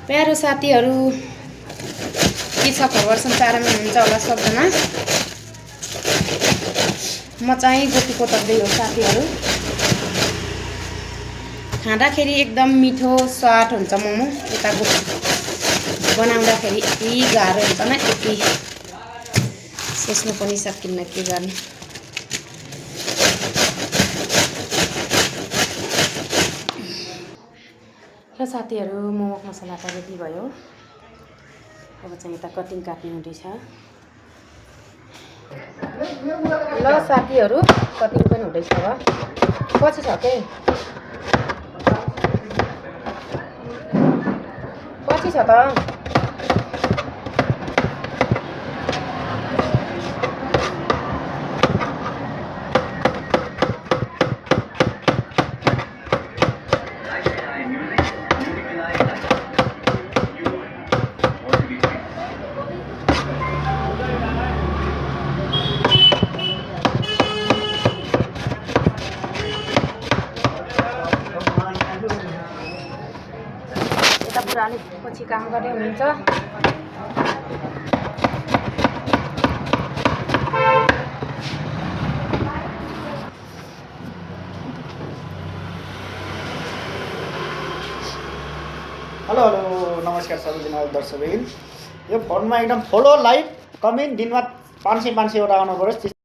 प्यारो साथीहरू के छ खबर संसारमा हुनुहुन्छ होला सबजना। म चाहिँ गोपीको तर्दै हो साथीहरू। खाँदाखेरि एकदम मिठो स्वाद हुन्छ मोमो। यताको बनाउँदाखेरि यति गाह्रो हुन्छ न, यति सोच्नु पनि सकिन्न के गर्ने। र साथीहरू मोमोको मसला त रेडी भयो। अब चाहिँ यता कटिङ काट्नु हुँदैछ। ल साथीहरू कटिङ पनि हुँदैछ। अब पछि छ के पछि छ त। बुढाले पछि काम गर्दै हुनुहुन्छ। हेलो नमस्कार सबैजना दर्शकबिन। यो फोनमा एकदम फलो लाइक कमेन्ट दिनमा 500 वटा आउनु पर्यो।